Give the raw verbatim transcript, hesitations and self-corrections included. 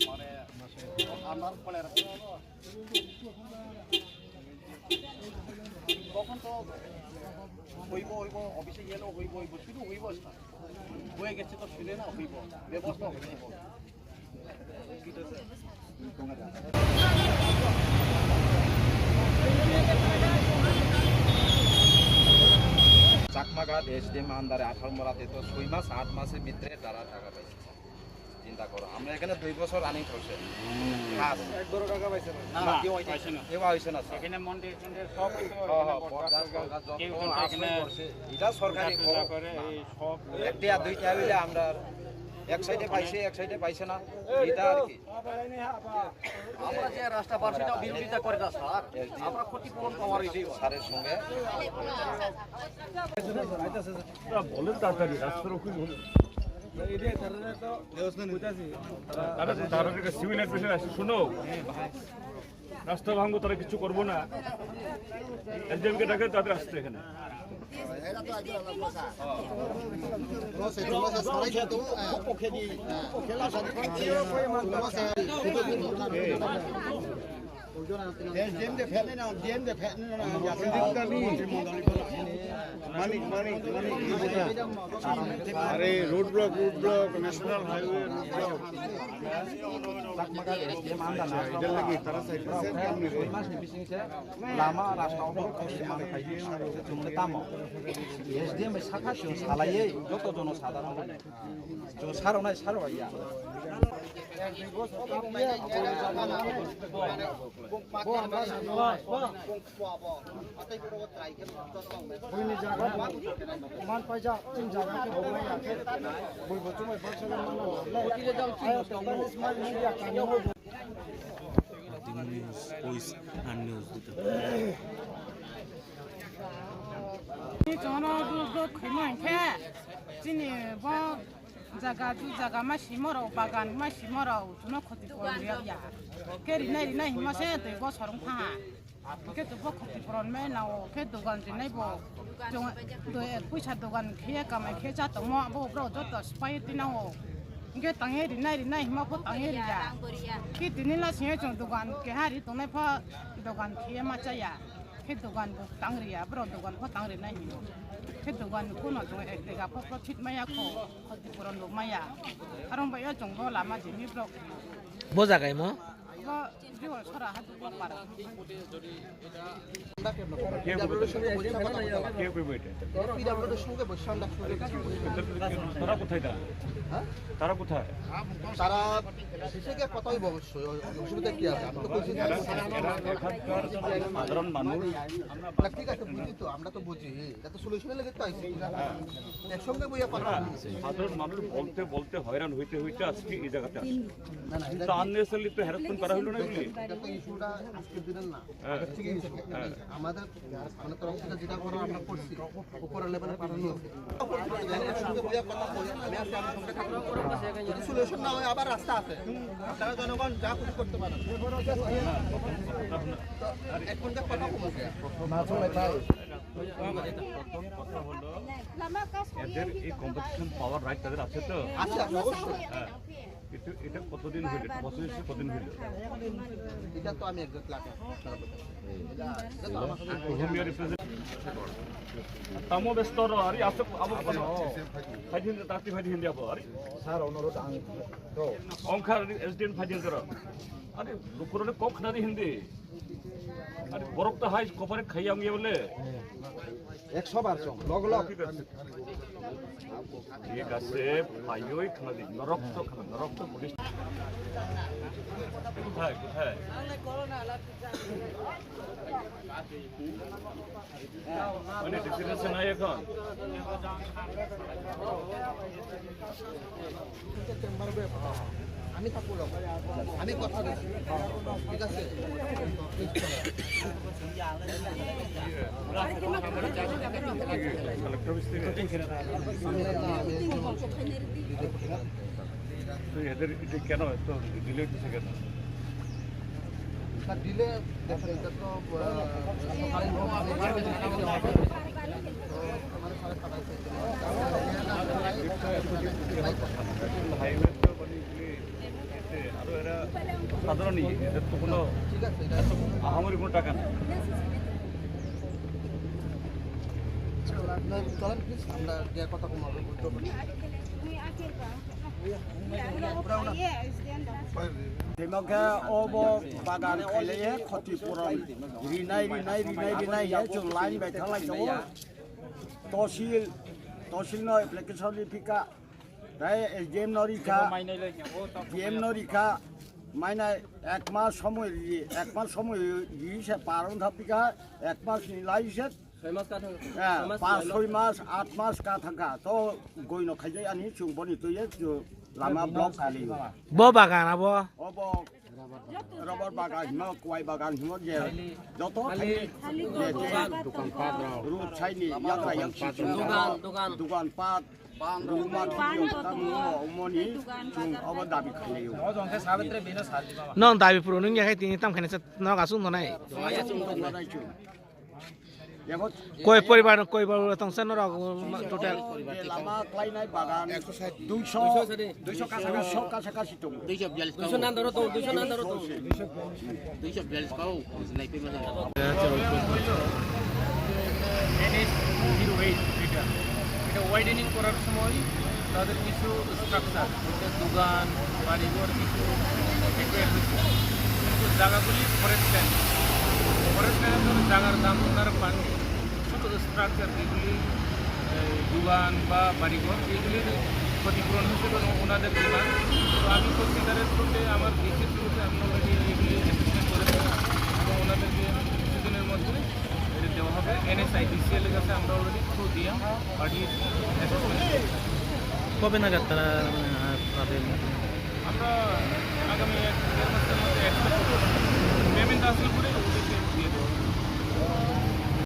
মানে, মানে, আমার ফলে আর কি। তখন তো হইব, হইব, অফিসে গেলেও হইব, হইব, শুধু হইব না। হয়ে গেছে তো শুনে না, হইব, ব্যবস্থা হইব। চাকমাঘাট এসডিএম আন্ডারে আঠারো মরাতে তো ছয় মাস, আট মাসের ভিতরে তারা টাকা পাইছে। চিন্তা করো, আমরা এখানে দুই বছর রানিং চলছে। কাজ। একবারও টাকা পাইছে না? না, না, কেউ হয়নি। পাইছে না। কেউ হয়েছে না, স্যার। এখানে মন্দির টন্দির সব হয়েছে, হ্যাঁ, হ্যাঁ, এখানে বট গাছ, বট গাছ, বট গাছ, যত কেউ কিন্তু আশ্রয় এখানে করছে। এটা সরকারি পূজা টুজা খবর। করে, এই সব একটা দুইটা হইলে আমরা এক সাইডে পাইছে, এক সাইডে পাইছে না। এটা আর কি। আমরা যে রাস্তা পার সেটা বিরোধিতা করে না, স্যার। আমরা ক্ষতিপূরণ পাওয়ার এটাই বলে। স্যারের সঙ্গে। বলেন তাড়াতাড়ি, রাস্তার ওখানে বলুন। তারা, তারা একটা সিভিল অ্যাডমিশন আছে, শোনো। রাস্তা ভাঙবো, তারা কিছু করবো না। এসডিএম কে ডাকে, তাদের আসতে এখানে। মানিক, মানিক, মানিক। আরে, road block, road block, national highway, road block. এটার লাগি তারা চাইতেছে, কেমনে রে? Lama rasta o borok kok se manwi phai di, chwng le tamo. SDM bai sakha chwng salaiwi joto jono sadharano chwng saroknai sarok ya. Buini jaga man paijak, chini jaga khe buini ya khe, buibo chumai baksa khe mano. Ayok tongmani smart media kani. News, voice and news dito. Ni chwngno do do khwima hinkhe chini bo jaga du jaga ma simo rok bagan ma simo rok chwngno khoti pon ya ya. Khe rinai rinai hima se twi bo sorong tha. Khe to bo khoti pon me na o khe dogan rinai bo. Chwng to ek puisa dogan khe kamai khe cha tongmo bo bro joto spai ti na o. Hingke tangye rinai rinai hima pho tangye riya. Ki tini la singye chwng dogan keha ri tongnai pho dogan khiye ma chaya. Khe dogan bo tang riya, borok dogan pho tang rinai hino. Khe dogan ni kuno chwng ek dega pho profit maya kho, khoti puron bo maya. Arong bai o chwng bo lama jini borok. Bo jaga imo? Bo Jowal sora ha dukla para. কে কইবে এটা? কে কইবে এটা? পিডাব্লিউডির সঙ্গে বসে আমরা সুযোগ সুবিধা তারা কোথায় তারা? হ্যাঁ? তারা কোথায়? তারা শেষে গিয়ে কথা হইব অবশ্যই, অসুবিধা কি আছে? আমি তো কইছি যে এরা, এরা এখানকার সাধারণ মানুষ। না, ঠিক আছে, বুঝি তো, আমরা তো বুঝি, এটা তো সলিউশনের লেগে তো আইছি। একসঙ্গে বইয়া কথা না, সাধারণ মানুষ বলতে বলতে হয়রান হইতে হইতে আজকে এই জায়গাতে আসছে। না, না, এটা তো আননেসেসারিলি তো হ্যারাসমেন্ট করা হলো না বলে। এটা তো ইস্যুটা আজকের দিনের না। হ্যাঁ। ঠিক আছে। হ্যাঁ। আমাদের মানে তরফ থেকে যেটা করার আমরা করছি, উপরের লেভেলে পাঠানো হয়েছে। একসঙ্গে বইয়া কথা বলে, আমি আছি, আমি সঙ্গে থাকবো। যদি সলিউশন না হয়, আবার রাস্তা আছে। আপনারা জনগণ যা খুশি করতে পারেন। তো এক ঘন্টা কথা বলবো। প্রথম কথা হলো, এদের এই কম্পেনসেশন পাওয়ার রাইট তাদের আছে তো? আছে, আছে, অবশ্যই। হ্যাঁ। এটা, এটা কতদিন হইল? এটা বছর শেষে কতদিন হইল? এটা তো আমি একদম ক্লার্ক, আপনারা বলতে পারেন। এটা, এটা তো আমার কাছে হোম ইয়ার represent-, tamo bestor, ari asok abo kono. Phaidi hindi, tati phaidi hindi abo, ari. Sir, onoro ang to. Ongkha, ari, S D M phaidi hindi ro. Ari, lukurone kok khna di hindi. Ari, borok ta hai, kopare khayang ye bole. Ekso bar chong, log log. ঠিক আছে। ঠিক আছে, ভাইও এখানে দিক, নরক তো খাবে, নরক তো পুলিশ। কোথায়, কোথায়? মানে, ডিসিশন নাই এখন? আমি থাকবো, আমি কথা বলছি, ঠিক আছে? কালেক্টর অফিস থেকে? তো এদের এটা কেন এত ডিলে হচ্ছে কেন? ডিলে দেখেন, এটা তো, আহ, সরকারি নিয়ম। তো আমাদের সাড়ে সাতাইশ হয়েছে। সাধারণই, এদের তো কোনো আহামরি কোনো টাকা নেই। চলেন, চলেন, please, আমরা গিয়ে কথা কম হবে, বুঝতে পারি। Tei hwnkhe obo bagan khailaiya khoti puron rinai, rinai, rinai, rinai ya chwng line bai thanglai tongo. Tosil, tosil no application ri phika, tei S D M no ri kha, D M no ri kha, mainai ek mas somoy ri, ek mas somoy ri se paron tha phika, ek mas ni lai se. Soi mas ka thang. Eh, pas soi mas, at mas ka thangkha. To goino khaijai ani chwng boni tuye chwng lama block kali. Bo bagan abo? Obo rubber bagan himo, kwai bagan himo je. Joto khali je je. Dukan pat rok. Road side ni yakra yaksi chwng. Dukan, dukan. Dukan pat. Ruma kiri tamu omoni chwng obo dabi khaijai. Nong dabi puro nung yakhai tini tam khaina se nok asung tonai. Asung tonai chwng. Koi poribar, koi poribar tongsa norok total? Lama klainai bagan duiso, duiso kasa kasi tongo. Duiso nandaro tongo, duiso nandaro tongo. Duiso bialis kau, nai pe mana. NH zero eight এটা, এটা ওয়াইডেনিং করার সময় তাদের কিছু স্ট্রাকচার, এটা দোকান, বাড়িঘর কিছু রিপেয়ার হয়েছে, কিন্তু জায়গাগুলি ফরেস্ট ল্যান্ড। ফরেস্ট ল্যান্ডের জায়গার দাম ওনারা পাননি। ছোট স্ট্রাকচার যেগুলি, এই, দোকান বা বাড়িঘর, এগুলির ক্ষতিপূরণ হিসেবে ওনাদের ডিমান্ড। তো আমি সত্যিকারের করতে আমার বিশেষ রূপে আমি অলরেডি এগুলি অ্যাসেসমেন্ট করেছি এবং ওনাদেরকে কিছুদিনের মধ্যে এটা দেওয়া হবে। এনএসআইডিসিএল এর কাছে আমরা অলরেডি থ্রু দিয়ে পাঠিয়েছি অ্যাসেসমেন্ট। কবে নাগাদ তারা, মানে, আর পাবে? আমরা আগামী এক